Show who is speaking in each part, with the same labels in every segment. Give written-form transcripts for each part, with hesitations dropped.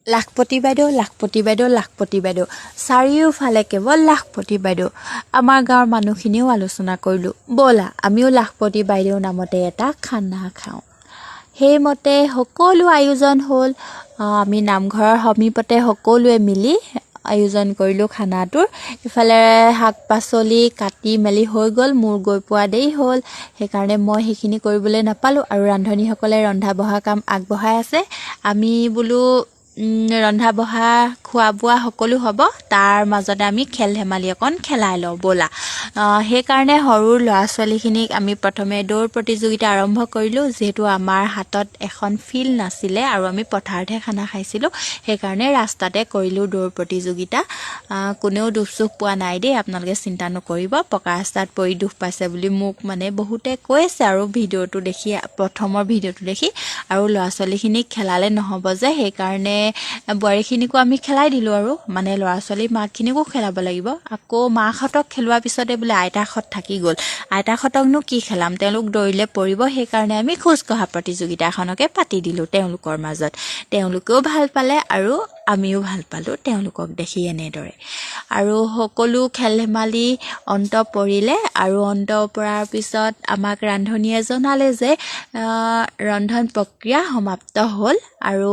Speaker 1: লাখপতি বাইদেউ, লাখপতি বাইদেউ, লাখপতি বাইদেউ, চাৰিওফালে কেৱল লাখপতি বাইদেউ। আমাৰ গাঁৱৰ মানুহখিনিও আলোচনা কৰিলোঁ, ব'লা আমিও লাখপতি বাইদেউৰ নামতে এটা খানা খাওঁ। সেইমতে সকলো আয়োজন হ'ল। আমি নামঘৰৰ সমীপতে সকলোৱে মিলি আয়োজন কৰিলোঁ খানাটোৰ। ইফালে শাক পাচলি কাটি মেলি হৈ গ'ল, মোৰ গৈ পোৱা দেৰি হ'ল, সেইকাৰণে মই সেইখিনি কৰিবলৈ নাপালোঁ আৰু ৰান্ধনীসকলে ৰন্ধা বঢ়া কাম আগবঢ়াই আছে। আমি বোলো ৰন্ধা বঢ়া খোৱা বোৱা সকলো হ'ব, তাৰ মাজতে আমি খেল ধেমালি অকণ খেলাই লওঁ ব'লা। সেইকাৰণে সৰু ল'ৰা ছোৱালীখিনিক আমি প্ৰথমে দৌৰ প্ৰতিযোগিতা আৰম্ভ কৰিলোঁ। যিহেতু আমাৰ হাতত এখন ফিল্ড নাছিলে আৰু আমি পথাৰতহে খানা খাইছিলোঁ, সেইকাৰণে ৰাস্তাতে কৰিলোঁ দৌৰ প্ৰতিযোগিতা। কোনেও দুখ চুখ পোৱা নাই দেই, আপোনালোকে চিন্তা নকৰিব। পকা ৰাস্তাত পৰি দুখ পাইছে বুলি মোক মানে বহুতে কৈ আছে আৰু ভিডিঅ'টো দেখি, প্ৰথমৰ ভিডিঅ'টো দেখি। আৰু ল'ৰা ছোৱালীখিনিক খেলালে নহ'ব যে, সেইকাৰণে বোৱাৰীখিনিকো আমি খেলাই দিলোঁ আৰু মানে ল'ৰা ছোৱালীৰ মাকখিনিকো খেলাব লাগিব। আকৌ মাকহঁতক খেলোৱাৰ পিছতে বোলে আইতাকহঁত থাকি গ'ল, আইতাকহঁতকনো কি খেলাম, তেওঁলোক দৌৰিলে পৰিব, সেইকাৰণে আমি খোজ কঢ়া প্ৰতিযোগিতা এখনকে পাতি দিলোঁ তেওঁলোকৰ মাজত। তেওঁলোকেও ভাল পালে আৰু আমিও ভাল পালোঁ তেওঁলোকক দেখি এনেদৰে। আৰু সকলো খেল ধেমালি অন্ত পৰিলে আৰু অন্ত পৰাৰ পিছত আমাক ৰান্ধনীয়ে জনালে যে ৰন্ধন প্ৰক্ৰিয়া সমাপ্ত হ'ল আৰু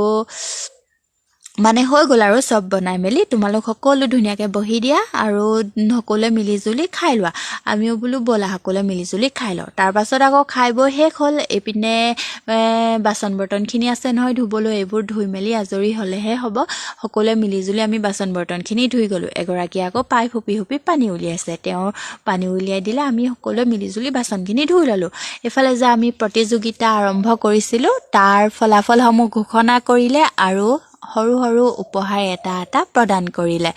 Speaker 1: মানে হৈ গ'ল আৰু চব বনাই মেলি, তোমালোক সকলো ধুনীয়াকৈ বহি দিয়া আৰু সকলোৱে মিলিজুলি খাই লোৱা। আমিও বোলো ব'লা সকলোৱে মিলিজুলি খাই লওঁ। তাৰপাছত আকৌ খাই বৈ শেষ হ'ল, এইপিনে বাচন বৰ্তনখিনি আছে নহয় ধুবলৈ, এইবোৰ ধুই মেলি আজৰি হ'লেহে হ'ব। সকলোৱে মিলিজুলি আমি বাচন বৰ্তনখিনি ধুই গ'লোঁ। এগৰাকীয়ে আকৌ পাইপ হুপি হুপি পানী উলিয়াইছে, তেওঁ পানী উলিয়াই দিলে, আমি সকলোৱে মিলিজুলি বাচনখিনি ধুই ল'লোঁ। এইফালে যে আমি প্ৰতিযোগিতা আৰম্ভ কৰিছিলোঁ, তাৰ ফলাফলসমূহ ঘোষণা কৰিলে আৰু সৰু সৰু উপহাৰ এটা এটা প্ৰদান কৰিলে।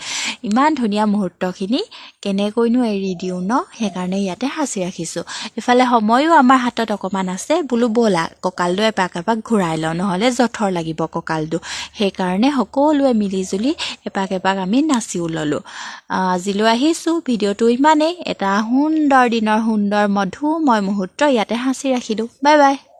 Speaker 1: ইমান ধুনীয়া মুহূৰ্তখিনি কেনেকৈনো এৰি দিওঁ ন, সেইকাৰণে ইয়াতে সাঁচি ৰাখিছোঁ। ইফালে সময়ো আমাৰ হাতত অকণমান আছে, বোলো ব'লা কঁকালটো এপাক এপাক ঘূৰাই লওঁ, নহ'লে জঠৰ লাগিব কঁকালটো। সেইকাৰণে সকলোৱে মিলিজুলি এপাক এপাক আমি নাচিও ল'লোঁ। আজিলৈ আহিছোঁ, ভিডিঅ'টো ইমানেই। এটা সুন্দৰ দিনৰ সুন্দৰ মধুময় মুহূৰ্ত ইয়াতে সাঁচি ৰাখিলোঁ। Bye bye.